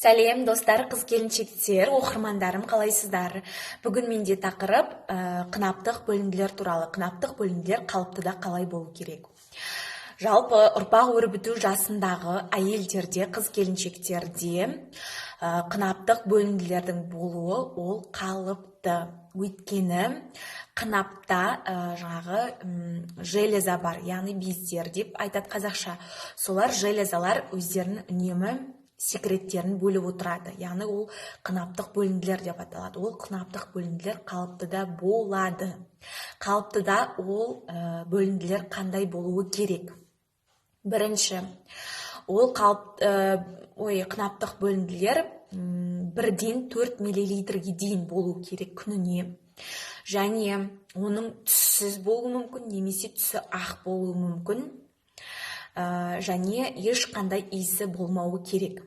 Сәлем, достар, қыз келіншектер, оқырмандарым, қалайсыздар? Бүгін менде тақырып қынаптық бөлінділер туралы. Қынаптық бөлінділер қалыптыда қалай болу керек? Жалпы ұрпақ өрбіту жасындағы әйелдерде, қыз келіншектерде қынаптық бөлінділердің болуы ол қалыпты. Өйткені қынапта жаңағы железа бар, яғни бездер деп айтады қазақша. Солар, железалар өздерінің үнемі секреттерін бөліп отырады, яғни ол қынаптық бөлінділер деп аталады. Ол қынаптық бөлінділер қалыптыда болады. Қалыптыда ол бөлінділер қандай болуы керек? Бірінші, ол қалып, ой, қынаптық бөлінділер 1-ден 4 миллилитрге дейін болу керек күніне және оның түссіз болуы мүмкін немесе түсі ақ болуы мүмкін және ешқандай иісі болмауы керек.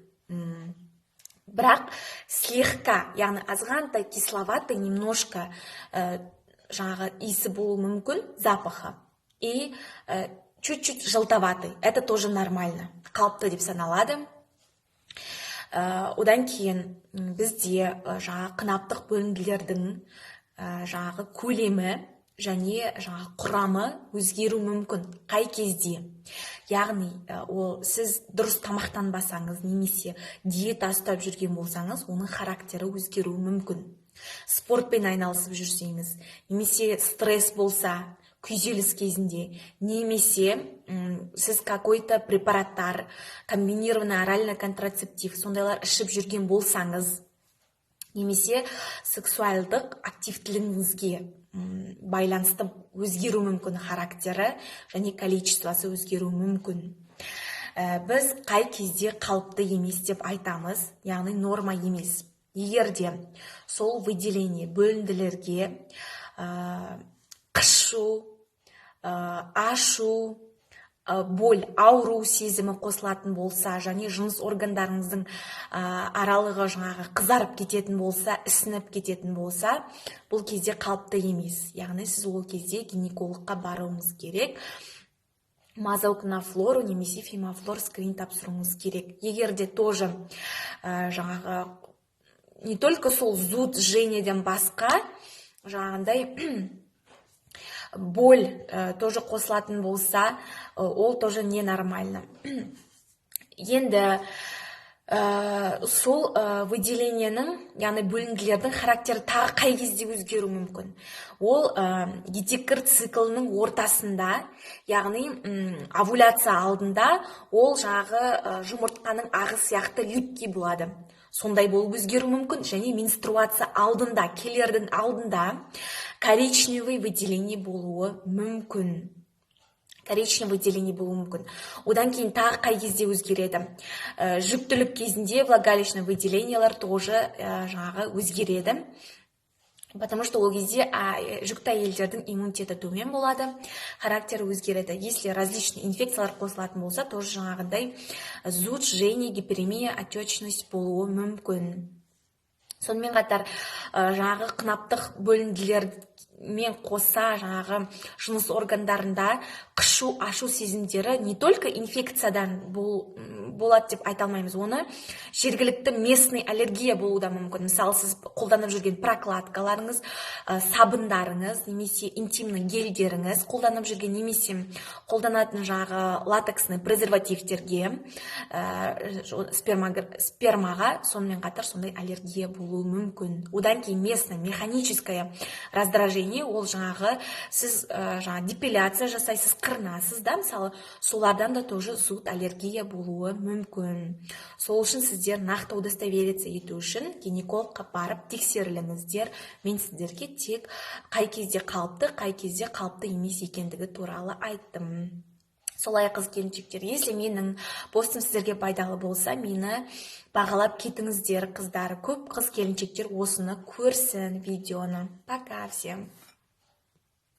Бірақ слегка, яғни азғантай кисловатый немножко жаңағы иісі болуы мүмкін, запахы, и чуть-чуть желтоватый, это тоже нормально, қалыпты деп саналады. Одан кейін бізде жаңағы қынаптық бөлінділердің жаңағы көлемі және жаңағы құрамы өзгеруі мүмкін. Қай кезде? Яғни ол сіз дұрыс тамақтанбасаңыз немесе диета ұстап жүрген болсаңыз, оның характері өзгеруі мүмкін. Спортпен айналысып жүрсеңіз немесе стресс болса, күйзеліс кезінде, немесе сіз какой-то препараттар, комбинированный оральный контрацептив, сондайлар ішіп жүрген болсаңыз немесе сексуалдық активтілігіңізге байланысты өзгеруі мүмкін, характері және количествосы өзгеруі мүмкін. Біз қай кезде қалыпты емес деп айтамыз, яғни норма емес? Егер де сол выделение, бөлінділерге қышу, ашу, боль, ауру сезімі қосылатын болса және жыныс органдарыңыздың аралығы жаңағы қызарып кететін болса, ісініп кететін болса, бұл кезде қалыпты емес. Яғни сіз ол кезде гинекологқа баруыңыз керек, мазок на флору немесе фемофлор скрин тапсыруыңыз керек. Егер де тоже жаңағы не только сол зуд, жжениеден басқа жаңағындай боль тоже қосылатын болса, ол тоже ненормально. Енді сол выделениенің, яғни бөлінділердің характері тағы қай кезде өзгеруі мүмкін? Ол етеккір циклінің ортасында, яғни овуляция алдында, ол жаңағы жұмыртқаның ағы сияқты липкий болады, сондай болып өзгеруі мүмкін. Және менструация алдында, келердің алдында коричневый выделение болуы мүмкін, коричневый выделение болуы мүмкін. Одан кейін тағы қай кезде өзгереді? Жүктілік кезінде влагалищный выделениялар тоже жаңағы өзгереді, потому что ол кезде жүкті әйелдердің иммунитеті төмен болады, характері өзгереді. Если различный инфекциялар қосылатын болса, тоже жаңағындай зуд, жжение, гиперемия, отечность болуы мүмкін. Сонымен қатар жаңағы қынаптық бөлінділермен қоса жаңағы жыныс органдарында қышу, ашу сезімдері не только инфекциядан болады деп айта алмаймыз, оны жергілікті местный аллергия болуы да мүмкін. Мысалы, сіз қолданып жүрген прокладкаларыңыз, сабындарыңыз немесе интимный гельдеріңіз қолданып жүрген немесе қолданатын жаңағы латексный презервативтерге, спермаға сонымен қатар сондай аллергия болуы мүмкін. Одан кейін местное механическое раздражение, ол жаңағы сіз жаңағы депиляция жасайсыз, қырынасыз да, мысалы, солардан да тоже зуд, аллергия болуы мүмкін. Сол үшін сіздер нақты удостовериться ету үшін гинекологқа барып тексеріліңіздер. Мен сіздерге тек қай кезде қалыпты, қай кезде қалыпты емес екендігі туралы айттым. Солай, қыз келіншектер, если менің постым сіздерге пайдалы болса, мені бағалап кетіңіздер, қыздар. Көп қыз келіншектер осыны көрсін, видеоны. Пока всем.